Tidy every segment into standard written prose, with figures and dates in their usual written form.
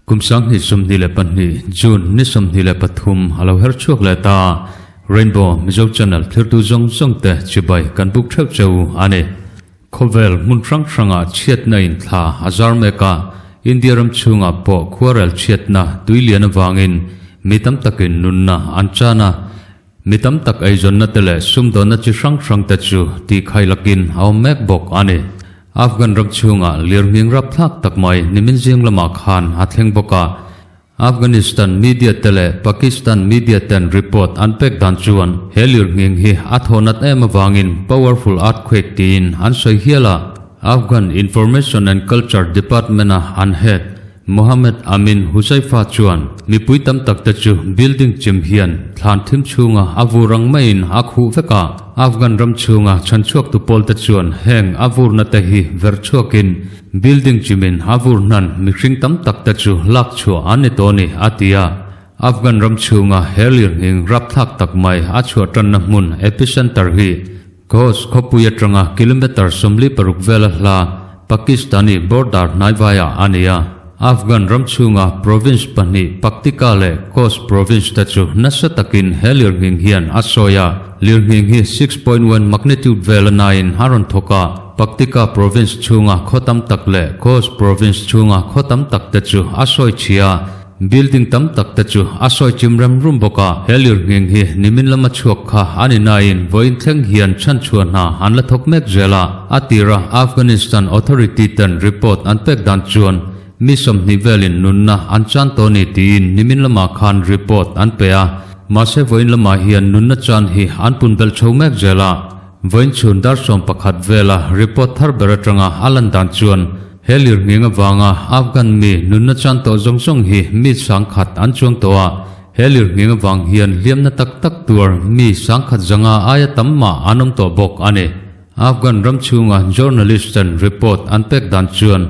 Kum 2022 June ni 23 a lo her chhuak leh ta. Rainbow Mizo Channel thirtu zawng zawng te chibai kan buk theuh cheu a ni. Khawvel hmun hrang hrangah chhiatna in thla a zar mek a, India ram chhungah pawh khuarel chhiatna tui lian avangin mi tam takin nunna an chan a, mi tam tak eizawnna te leh sumdawnna chi hrang hrang te chu tihkhai lakin a awm mek bawk a ni. Afghan ram chhungah lirnghing rapthlak tak mai nimin zing lamah khan a thleng bawk a, Afghanistan media te leh Pakistan media ten report an pek dan chuan he lirnghing hi a thawhnat em avangin powerful earthquake tiin an sawi hial a. Afghan Information and Culture Department-a an head Mohammed Amin Huzaifa chuan mipui tam tak te chu building chim hian thlan thim chhunga a vur ang maiin a khuh vek a. Afghan ram chhunga chhanchhuaktu pawl te chuan heng a vurna te hi verh chhuakin Building chimin a vur hnan mihring tam tak te chu lak chhuah an ni tawh a ni, a ti a. Afghan ram chhunga he lirnghing rapthlak tak mai a chhuah tanna hmun epicenter hi Khost khawpui atanga kilometre 46 vela hla Pakistani border hnaivaiah a ni a. Afghan ram chhunga province pahnih Paktika leh Khost province te chu nasa takin he lirnghing hian a sawi a. Lirnghing hi 6.1 magnitude vela naiin a rawn thawk a. Paktika province chhunga khaw tam tak leh Khost province chhunga khaw tam tak te chu a sawi chhia a, building tam tak te chu a sawi chim rem rum bawk a. He lirnghing hi nimin lama chhuak kha a ni nain vawiin thleng hian chhanchhuah hna an la thawk mek zel a. A tira Afghanistan authority ten report an pek dan chuan mi 20 velin nunna an chan tawh ni tiin nimin lamah khan report an pe a, mahse vawiin lamah hian nunna chan hi an pun belh chho mek zel a. Vawiin chhun dar 11 vela report thar ber atanga a lan dan chuan he lirnghing avanga Afghan mi nunna chan tawh zawng zawng hi mi 10,000 an chuang tawh a, he lirnghing avang hian hliamna tak tak tur mi 1,100 aia tam mah an awm tawh bawk a ni. Afghan ram chhunga journalist ten report an pek dan chuan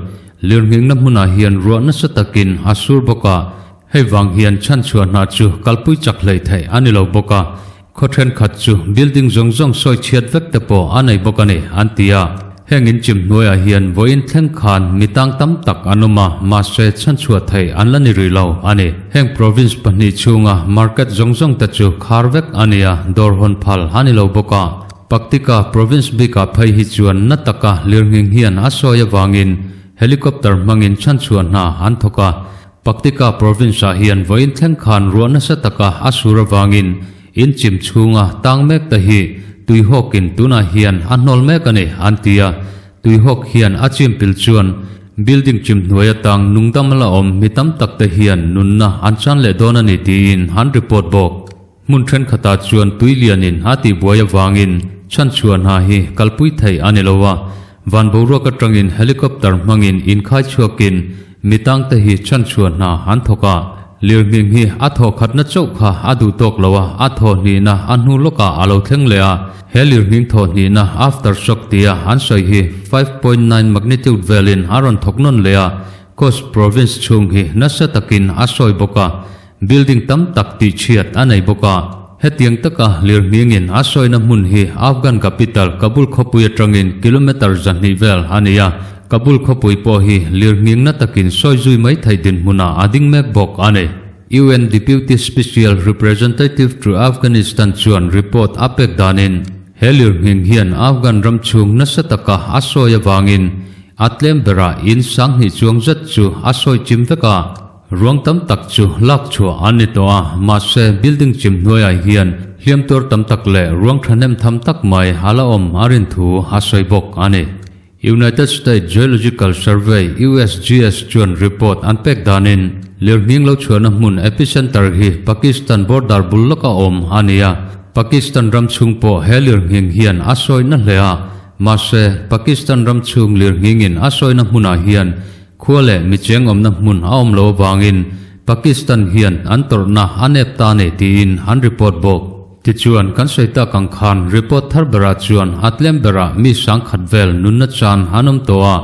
lirnghingna hmunah hian ruah nasa takin a sur bawk a, hei vang hian chhanchhuah hna chu kalpui chak hlei theih a ni lo bawk a. Khaw thenkhat chu building zawng zawng sawi chhiat vek te pawh a nei bawk a ni, an ti a. Heng in chim hnuaiah hian vawiin thleng khan mi tang tam tak an awm a, mahse chhanchhuah theih an la ni rih lo a ni. Heng province pahnih chhunga market zawng zawng te chu khar vek a ni a, dawr hawn phal a ni lo bawk a. Paktika province bikah phei hi chuan na taka lirnghing hian a sawi avangin helicopter hmangin chhanchhuah hna an thawk a. Paktika province-ah hian vawiin thleng khan ruah nasa taka a sur avangin in chim chhunga tang mek te hi tuihawkin tunah hian a hnawl mek a ni, an ti a. Tuihawk hian a chim pil chuan building chim hnuai atang nungdam la awm mi tam tak te hian nunna an chan leh dawn a ni tiin an report bawk. Hmun thenkhatah chuan tui lianin a tihbuai avangin chhanchhuah hna hi kalpui theih a ni lo a, van boruak atangin helicopter hmangin inkhai chhuakin mi tangte hi chhanchhuah hna an thawk a. Lirnghing hi a thawh khatna chauh kha a duh tawk lo a, a thawh hnihna a hnu lawkah a lo thleng leh a. He lirnghing thawh hnihna aftershock tia an sawi hi 5.9 magnitude velin a rawn thawk nawn leh a, Khost province chhung hi nasa takin a sawi bawk a. Building tam tak tih chhiat a nei bawk a. Hetiang taka lirnghingin a sawina hmun hi Afghan capital Kabul khawpui atangin kilometre 200 vel a ni a. Kabul khawpui pawh hi lirnghing na takin sawi zui mai theih dinhmunah a ding mek bawk a ni. UN Deputy Special Representative to Afghanistan chuan report a pek danin he lirnghing hian Afghan ram chhung nasa taka a sawi avangin a tlem berah in 2000 chuang zet chu a sawi chim vek a. Ruang tam tak chu lak chhuah an ni tawh a, mahse building chim hnuaiah hian hliam tuar tam tak leh ruang thahnem tham tak mai a la awm a rin thu a sawi bawk a ni. United States Geological Survey, USGS, chuan report an pek danin lirnghing lo chhuahna hmun epicenter hi Pakistan border bul lawka awm a ni a, Pakistan ram chhung pawh he lirnghing hian a sawi na hle a, mahse Pakistan ram chhung lirnghingin a sawina hmunah hian Khua leh mi cheng awmna hmun a awm lo avangin Pakistan hian an tawrhna a nep ta nei tiin an report bawk. Tichuan, kan sawi tak ang khan report thar berah chuan a tlem berah mi 10,000 vel nunna chan an awm tawh a,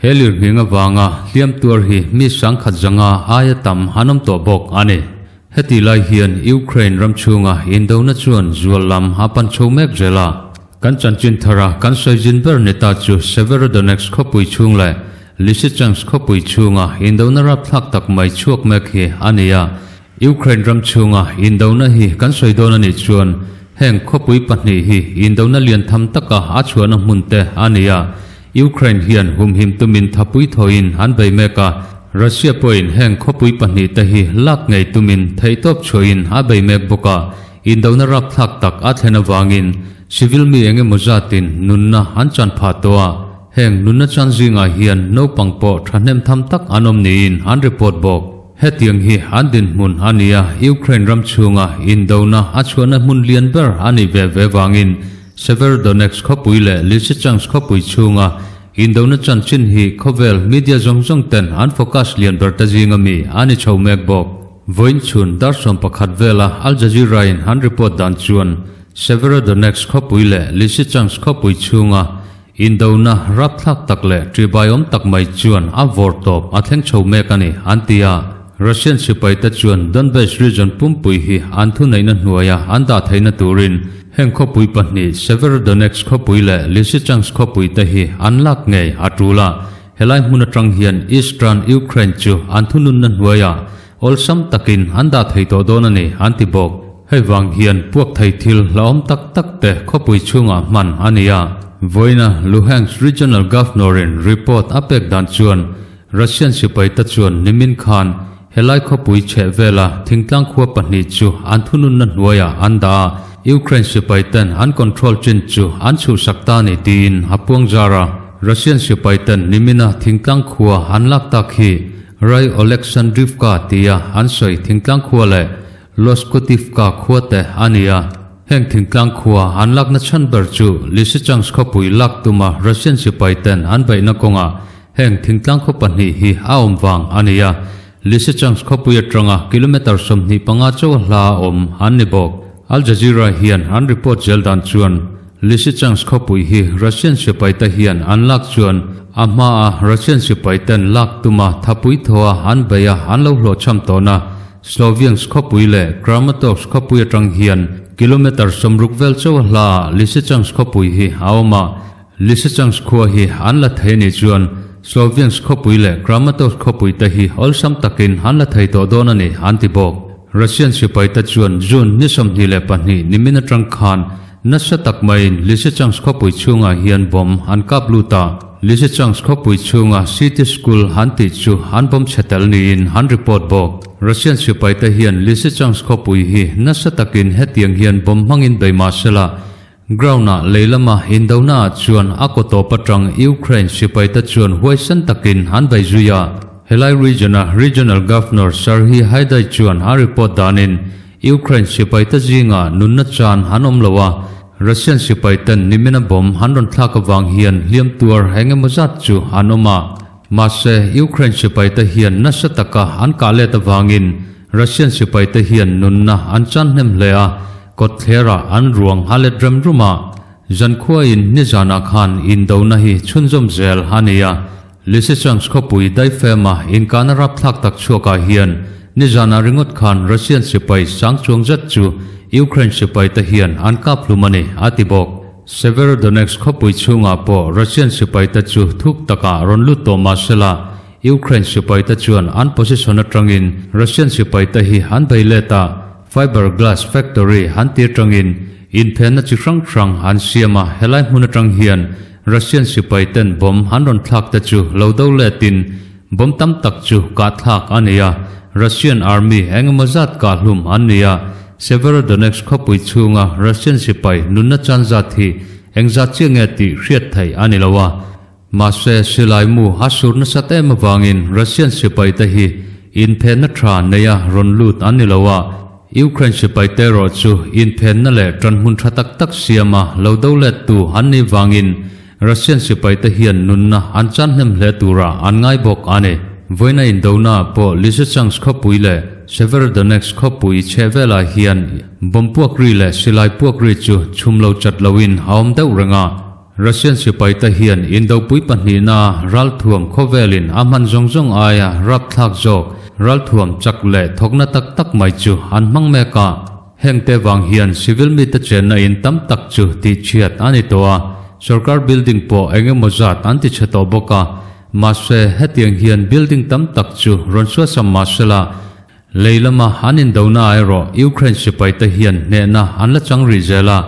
he lirnghing avanga hliam tuar hi mi 1,100 aia tam an awm tawh bawk a ni. Heti lai hian Ukraine ram chhunga indona chuan zual lam a pan chho mek zel a. Kan chanchin thara kan sawi zin ber ni ta chu Severodonetsk khawpui chhung leh. Lysychansk khawpui chhunga indona rapthlak tak mai chhuak mek hi a ni a. Ukraine ram chhunga indona hi kan sawi dawn a nih chuan heng khawpui pahnih hi indona lian tham taka a chhuahna hmun te a ni a. Ukraine hian humhim tumin thapui thawhin an bei mek a, Russia pawhin heng khawpui pahnih te hi lak ngei tumin theihtawp chhuahin a bei mek bawk a. Indona rapthlak tak a thlen avangin civil mi eng emaw zatin nunna an chan phah tawh a, heng nunna chan zingah hian naupang pawh thahnem tham tak an awm niin an report bawk. Hetiang hi an dinhmun a ni a, Ukraine ram chhunga indona a chhuahna hmun lian ber a nih ve ve vangin Severodonetsk khawpui leh Lysychansk khawpui chhunga indona chanchin hi khawvel media zawng zawng ten an focus lian ber ta zinga mi a ni chho mek bawk. Vawiin chhun dar 11 vela Al Jazeera in an report dan chuan Severodonetsk khawpui leh Lysychansk khawpui chhunga indona rapthlak tak leh ṭihbaiawm tak mai chuan a vawr tawp a thleng chho mek a ni, an ti a. Russian sipai te chuan Donbas region pumpui hi an thuneihna hnuaia an dah theihna turin heng khawpui pahnih Severodonetsk khawpui leh Lysychansk khawpui te hi an lak ngei a tul a. Helai hmun atang hian Eastern Ukraine chu an thununna hnuaiah awlsam takin an dah thei tawh dawn a ni, an ti bawk. Hei vang hian puak thei thil hlauhawm tak tak te khawpui chhungah hman a ni a. Vawiina Luhansk Regional Governor-in report a pek dan chuan Russian sipai te chuan nimin khan helai khawpui chheh vela thingtlang khua pahnih chu an thununna hnuaiah an dah a, Ukraine sipai ten an control chin chu an chhuhsak ta ni tiin a puang zar a. Russian sipai ten nimina thingtlang khua an lak tak hi Rai Oleksandrivka tia an sawi thingtlang khua leh Loskotivka khua te a ni a. Heng thingtlang khua an lakna chhan ber chu Lysychansk khawpui lak tuma Russian sipai ten an beihna kawngah heng thingtlang khaw pahnih hi a awm vang a ni a. Lysychansk khawpui atanga kilometre 25 chaw hla a awm an ni bawk. Al Jazeera hian an report zel dan chuan Lysychansk khawpui hi Russian sipai te hian an lak chuan a hmaa Russian sipai ten lak tuma thapui thaw a an bei a an lo hlawhchham tawhna Sloviansk khawpui leh Kramatorsk khawpui atang hian kilometre 60 vel chaw hla ah Lysychansk khawpui hi a awm a. Lysychansk khua hi an la thei anih chuan Sloviansk khawpui leh Kramatorsk khawpui te hi awlsam takin an la thei tawh dawn a ni, an ti bawk. Russian sipai te chuan June ni 22 nimin atang khan nasa tak maiin Lysychansk khawpui chhungah hian bomb an kap lut a. Lysychansk khawpui chhunga City School an tih chu an bomb chhe tel niin an report bawk. Russian sipai te hian Lysychansk khawpui hi nasa takin hetiang hian bomb hmangin bei mah sela, Ground-ah lei lama indona-ah chuan a kaw tawp atang Ukraine sipai te chuan huaisen takin an bei zui a. Helai region-a Regional Governor Serhiy Haidai chuan a report danin Ukraine sipai te zingah nunna chan an awm lo a, Russian sipai ten nimina bomb an rawn thlak avang hian hliam tuar eng emaw zat chu an awm a. Mahse, Ukraine sipai te hian nasa taka an kah let avangin Russian sipai te hian nunna an chan hnem hle a, kawtthlerah an ruang a let rem rum a. Zankhuain nizanah khan indona hi chhunzawm zel a ni a. Lysychansk khawpui daifema inkahna rapthlak tak chhuakah hian nizanah ringawt khan Russian sipai sang chuang zet chu Ukraine sipai te hian an kap hlum a ni, a ti bawk. Severodonetsk khawpui chhungah pawh Russian sipai te chu thuk takah rawn lut tawh mah sela, Ukraine sipai te chuan an position atangin Russian sipai te hi an bei let a, fiber glass factory an ti atangin inphenna chi hrang hrang an siam a, helai hmun atang hian Russian sipai ten bomb an rawn thlak te chu lo do letin bomb tam tak chu kah thlak a ni a, Russian army eng emaw zat kah hlum an ni a, Severodonetsk khawpui chhunga Russian sipai nunna chan zat hi eng zat chiah nge tih hriat theih a ni lo a. Mahse, silai mu a sur nasat em avangin Russian sipai te hi inphenna tha neia rawn lut an ni lo a, Ukraine sipai te erawh chu inphenna leh tanhmun tha tak tak siama lo do lettu an nih vangin Russian sipai te hian nunna an chan hnem hle tura an ngai bawk a ni. Vawiina indona ah pawh Lysychansk khawpui leh Severodonetsk khawpui chheh velah hian bomb puak ri leh silai puak ri chu chhum lo chat loin a awm deuh reng a. Russian sipai te hian indopui pahnihna ralthuam khawvelin a hman zawng zawng aia rapthlak zawk ralthuam chak leh thawkna tak tak mai chu an hmang mek a. Heng te vang hian civil mite chenna in tam tak chu tihchhiat a ni tawh a, sorkar building pawh eng emaw zat an tichhe tawh bawk a. Mahse hetiang hian building tam tak chu rawn suasam mah sela, lei lama an indona erawh Ukraine sipaite hian hnehna an la chang rih zel a,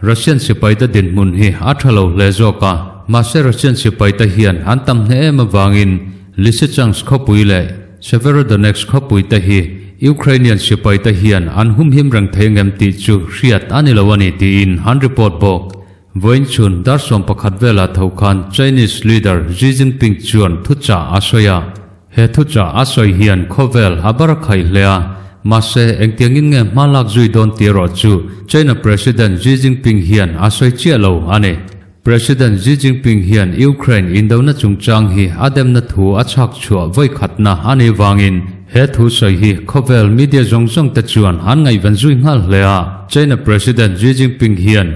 Russian sipaite dinhmun hi a tha lo hle zawk a, mahse Russian sipaite hian an tam hneh em avangin Lysychansk khawpui leh Severodonetsk khawpui te hi Ukrainian sipaite hian an humhim reng thei ngem tih chu hriat a ni lo a ni tiin an report bawk. Vawiin chhun dar 11 velah tho khan Chinese leader Xi Jinping chuan thuchah a sawi a. He thuchah a sawi hian khawvel a bar a khaih hle a, mahse engtiangin nge hma lak zui dawn tih erawh chu China President Xi Jinping hian a sawi chiah lo a ni. President Xi Jinping hian Ukraine indona chungchang hi a demna thu a chhak chhuah vawi khatna a nih vangin he thu sawi hi khawvel media zawng zawng te chuan an ngaihven zui nghal hle a. China President Xi Jinping hian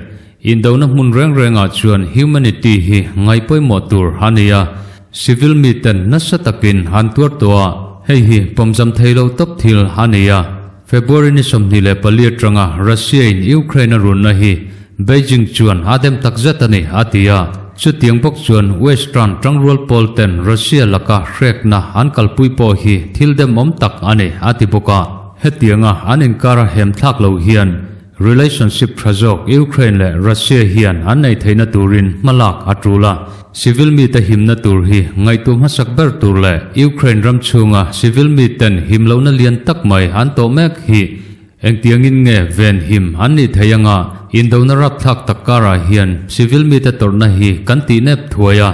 Indona hmun reng rengah chuan humanity hi ngaih pawimawh tur a ni a, civil miten nasa takin an tuar tawh a, hei hi pawmzam thei lo tawp thil a ni a. February ni 24 atanga Russia-in Ukraine a runna hi Beijing chuan a dem takzet a ni, a ti a. Chutiang bawk chuan Western tangrual pawl ten Russia laka hrekna an kalpui pawh hi thil demawm tak a ni, a ti bawk a. Hetianga an inkara hem thlak lo hian Relationship tha zawk Ukraine leh Russia hian an nei theihna turin hmalak a tul a, civil mite himna tur hi ngaihtuah hmasak ber tur leh Ukraine ram chhunga civil miten him lohna lian tak mai an tawh mek hi engtiangin nge ven him an nih thei anga indona rapthlak tak karah hian civil mite tawrhna hi kan tih nep thuai a,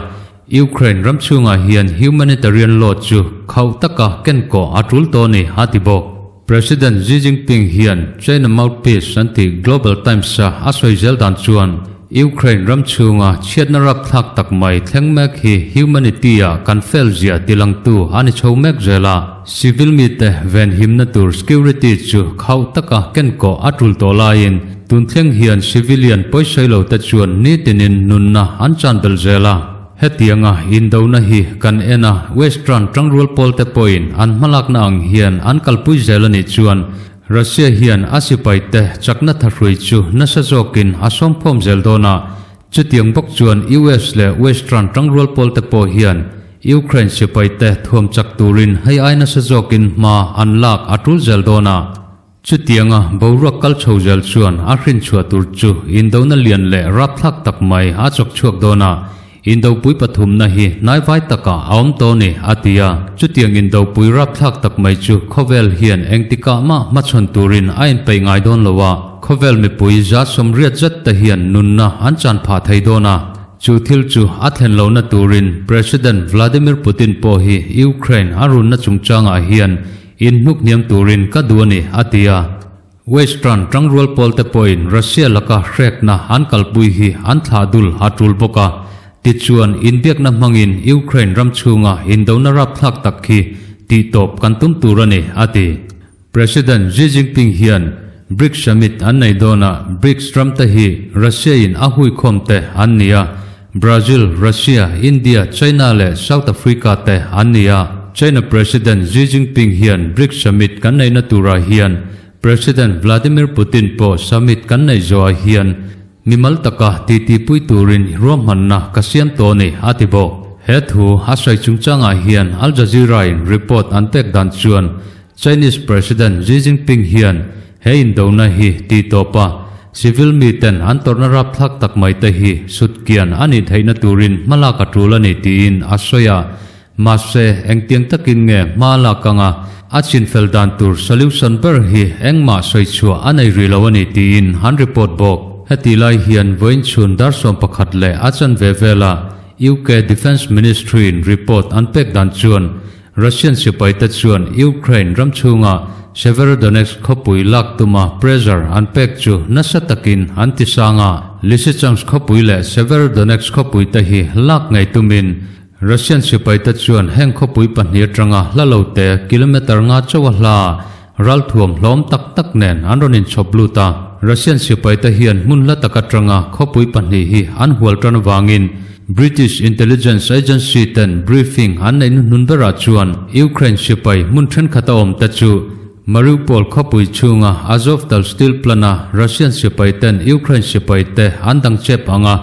Ukraine ram chhungah hian humanitarian law chu khauh taka kenkawh a tul tawh a ni, a ti bawk. President Xi Jinping hian China mouthpiece an tih Global Times-a a sawi zel dan chuan Ukraine ram chhunga chhiatna rapthlak tak mai thleng mek hi humanity-a kan fail zia tilangtu a ni chho mek zel a, civil mite venhimna tur security chu khauh taka kenkawh a tul tawh laiin tun thleng hian civilian pawisawi lote chuan nitinin nunna an chan belh zel a. Hetianga indona hi kan en a, Western tangrual pawlte pawhin an hmalakna ang hian an kalpui zel a nih chuan Russia hian a sipaite chakna thahrui chu nasa zawkin a sawmkhawm zel dawn a, chutiang bawk chuan US leh Western tangrual pawlte pawh hian Ukraine sipaite thuam chak turin hei ai nasa zawkin hma an lak a tul zel dawn a. Chutianga boruak kal chho zel chuan a hrinchhuah tur chu indona lian leh rapthlak tak mai a chawk chhuak dawn a, Indopui pathumna hi hnaivai takah a awm tawh a ni, a ti a. Chutiang indopui rapthlak tak mai chu khawvel hian engtikah mah hmachhawn turin a inpeih ngai dawn lo a, khawvel mipui 80 zet te hian nunna an chan phah thei dawn a. Chu thil chu a thlen lohna turin President Vladimir Putin pawh hi Ukraine a runna chungchangah hian Inhnuk hniam turin ka duh a ni, a ti a. Western tangrual pawlte pawhin Russia laka hrekna an kalpui hi an thlah dul a tul bawk a. Tichuan, inbiakna hmangin Ukraine ram chhunga indona rapthlak tak hi tihtawp kan tum tur a ni, a ti. President Xi Jinping hian BRICS Summit an nei dawnah BRICS ramte hi Russia-in a huikhawmte an ni a. Brazil, Russia, India, China leh South Africa te an ni a. China President Xi Jinping hian BRICS Summit kan neihna turah hian President Vladimir Putin pawh summit kan neih zawhah hian mimal taka titipui turin ruahmanna ka siam tawh a ni, a ti bawk. He thu a sawi chungchangah hian Al Jazeera-in report an pek dan chuan Chinese President Xi Jinping hian he indona hi tihtawp a, civil miten an tawrhna rapthlak tak mai te hi sutkian a nih theihna turin hmalak a tul a ni tiin a sawi a. Mahse, engtiang takin nge hma lak anga a chinfel dan tur solution ber hi engmah sawi chhuah a nei rih lo a ni tiin an report bawk. Heti lai hian vawiin chhun dar 11 leh a chanve vela UK Defence Ministry-in report an pek dan chuan Russian sipaite chuan Ukraine ram chhunga Severodonetsk khawpui lak tuma pressure an pek chu nasa takin an ti sang a. Lysychansk khawpui leh Severodonetsk khawpui te hi lak ngei tumin Russian sipaite chuan heng khawpui pahnih atanga hla lo te kilometer nga chauh a hla ralthuam hlawm tak tak nen an rawn inchhawp lut a. Russian sipaite hian hmun hla tak atanga khawpui pahnih hi an hual tan avangin British Intelligence Agency ten briefing an neih hnuhnun berah chuan Ukraine sipai hmun thenkhat a awm te chu Mariupol khawpui chhunga Azovtal steel plant-a Russian sipai ten Ukraine sipai te an dang chep anga.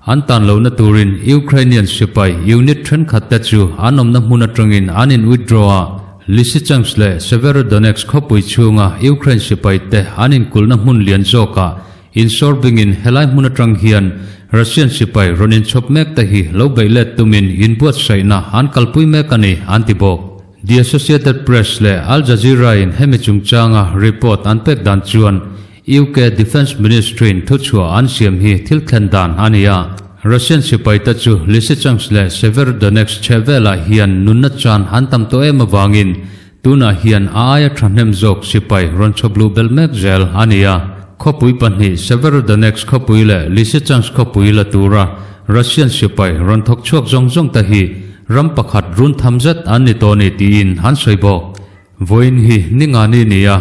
An tan lohna turin Ukrainian sipai unit thenkhat te chu an awmna hmun atangin an in withdraw a, Lysychansk leh Severodonetsk khawpui chhunga Ukraine sipai te an inkulhna hmun lian zawkah insawrbingin helai hmun atang hian Russian sipai rawn inchhawp mek te hi lo beih let tumin inbuatsaihna an kalpui mek a ni, an ti bawk. The Associated Press leh Al Jazeera-in hemi chungchanga report an pek dan chuan UK Defence Ministry-in thuchhuah an siam hi thil thlen dan a ni a. Russian sipaite chu Lysychansk leh Severodonetsk chhehvelah hian nunna chan an tam tawh em avangin tunah hian a aia thahnem zawk sipai rawn chhawp luh belh mek zel a ni a. Khawpui pahnih Severodonetsk khawpui leh Lysychansk khawpui la tura Russian sipai rawn thawk chhuak zawng zawng te hi ram pakhat run tham zet an ni tawh ni tiin an sawi bawk. Vawiin hi ningani ni a,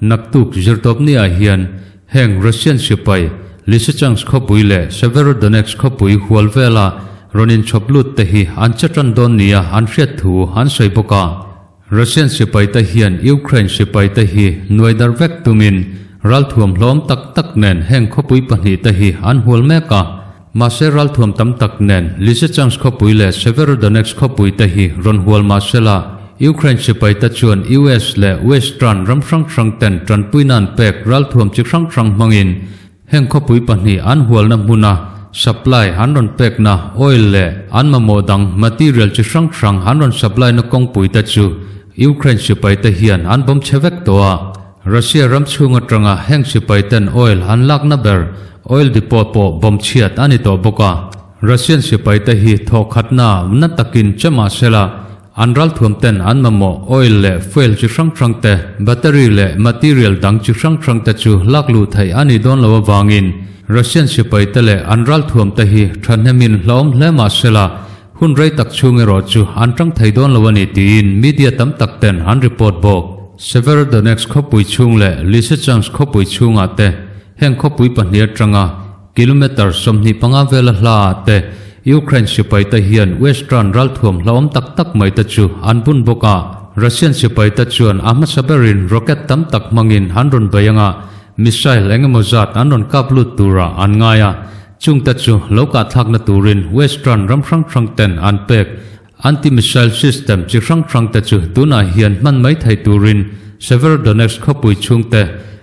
naktuk zirtawpniah hian heng Russian sipai Lysychansk khawpui leh Severodonetsk khawpui hual vela rawn inchhawp lut te hi an che tan dawn nia an hriat thu an sawi bawk a. Russian sipaite hian Ukraine sipaite hi nuai dar vek tumin ralthuam hlawm tak tak nen heng khawpui pahnihte hi an hual mek a. Mahse ralthuam tam tak nen Lysychansk khawpui leh Severodonetsk khawpui te hi rawn hual mahsela Ukraine sipai te chuan US leh Western ram hrang hrang ten tanpuina an pek ralthuam chi hrang hrang hmangin heng khawpui pahnih an hualna hmuna supply an rawn pekna oil leh an mamawh dang material chi hrang hrang an rawn supply na kawngpui te chu Ukraine sipai te hian an bawm chhe vek tawh a. Russia ram chhung atanga heng sipai ten oil an lakna ber oil depot pawh bomb chhiat a ni tawh bawk a. Russian sipai te hi thawhkhatna na takin che mah sela an ralthuam ten an mamawh oil leh fuel chi hrang hrang te, battery leh material dang chi hrang hrang te chu lak luh theih a ni dawn lo avangin Russian sipai te leh an ralthuam te hi thahnemin hlauhawm hle mah sela Hun rei tak chhung erawh chu an tang thei dawn lo a ni tiin media tam tak ten an report bawk. Severodonetsk khawpui chhung leh Lysychansk khawpui chhungah te heng khawpui pahnih atanga kilometre 25 vela hla ah te Ukraine sipai te hian Western ralthuam hlauhawm tak tak mai te chu an bun bawk a. Russian sipai te chuan a hmasa berin rocket tam tak hmangin an rawn bei anga missile engemaw zat an rawn kap lut turah an ngai a. Chungte chu lo kahthlakna turin Western ram hrang hrang ten an pek anti-missile system chi hrang hrang te chu tunah hian hman mai thei turin Severodonetsk khawpui chhungte,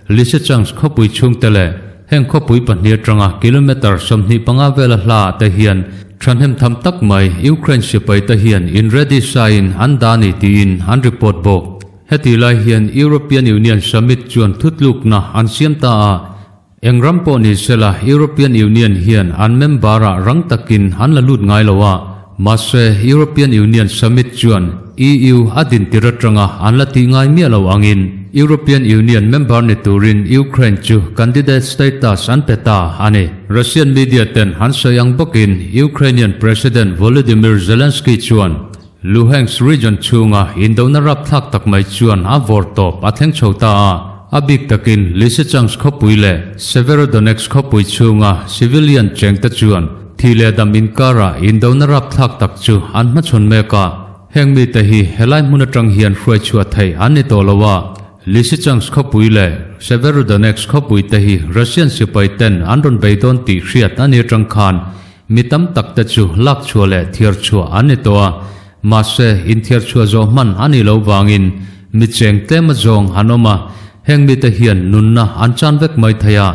Lysychansk khawpui chhungte leh heng khawpui pahnih atanga kilometre 25 vela hla ah te hian thahnem tham tak mai Ukraine sipai te hian in ready sa in an dah a ni tiin an report bawk. Hetih lai hian European Union summit chuan thutlukna an siam ta a, Eng ram pawh ni sela European Union hian an member-ah rang takin an la lut ngai lo a, mahse European Union Summit chuan EU a dintir atanga an la tih ngai miah lo angin European Union member ni turin Ukraine chu candidate status an pe ta a ni. Russian media ten an sawi ang bawkin Ukrainian President Volodymyr Zelensky chuan Luhansk region chhunga indona rapthlak tak mai chuan a vawr tawp a thleng chho ta a, a bik takin Lysychansk khawpui leh Severodonetsk khawpui chhunga civilian chengte chuan thi leh dam inkarah indona rapthlak tak chu an hmachhawn mek a, heng mite hi helai hmun atang hian hruaichhuah theih an ni tawh lo a, Lysychansk khawpui leh Severodonetsk khawpui te hi Russian sipai ten an rawn bei dawn tih hriat a ni atang khan Mi tam tak te chu lak chhuah leh thiar chhuah an ni tawh a, mahse inthiar chhuah zawh hman a nih loh vangin mi cheng tlem a zawng an awm a, heng mite hian nunna an chan vek mai thei a.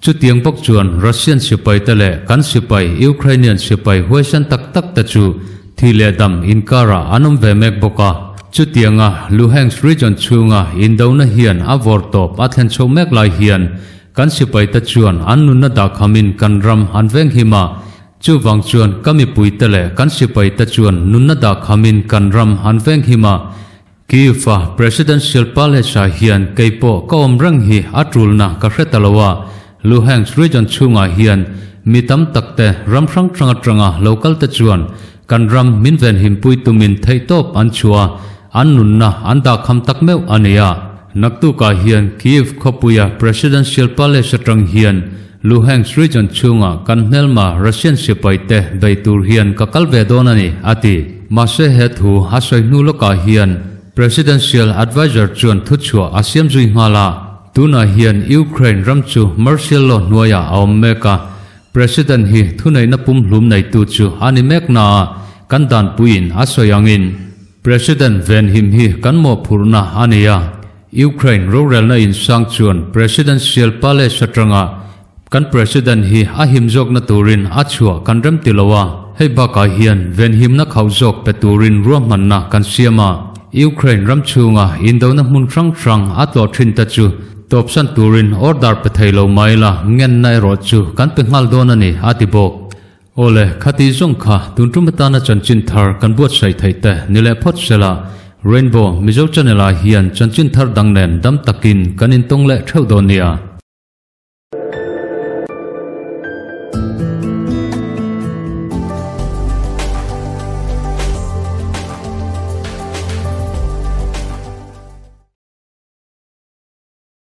Chutiang bawk chuan Russian sipai te leh kan sipai Ukrainian sipai huaisen tak tak te chu thi leh dam inkarah an awm ve mek bawk a. Chutianga Luhansk region chhunga indona hian a vawr tawp a thlen chho mek lai hian Kan sipaite chuan an nunna dahkhamin kan ram an venghim a, chuvang chuan ka mipuite leh kan sipaite chuan nunna dahkhamin kan ram an venghim a. Kyiv-a Presidential Palace-ah hian keipawh ka awm reng hi a tulna ka hre ta lo a, Luhansk region chhungah hian mi tam takte ram hrang hrang atanga lo kalte chuan kan ram min venhimpui tumin theihtawp an chhuah a, an nunna an dahkham tak meuh a ni a. Naktukah hian Kyiv khawpuia Presidential Palace atang hian Luhansk region chhunga kan hmelma Russian sipaite bei tur hian ka kal ve dawn a ni, a ti. Mahse he thu a sawi hnu lawkah hian Presidential Adviser chuan thuchhuah a siam zui nghal a, tunah hian Ukraine ram chu martial law hnuaiah a awm mek a. President hi thuneihna pumhlum neitu chu a ni mek na a, kan danpuiin a sawi angin President venhim hi kan mawhphurhna a ni a. Ukraine rorelna insang chuan Presidential Palace atanga kan President hi a him zawkna turin a chhuah kan rem ti lo a, hei bakah hian venhimna khauh zawk pe turin ruahmanna kan siam a. Ukraine ram chhunga indona hmun hrang hrang a tlawh thin te chu tawpsan turin order pe thei lo mai la, ngenna erawh chu kan pe nghal dawn a ni, a ti bawk. Awle, khati zawng kha tun tum atana chanchin thar kan buatsaih theih te ni leh phawt sela, Rainbow Mizo Channel ah hian chanchin thar dang nen dam takin kan intawng leh theuh dawn nia.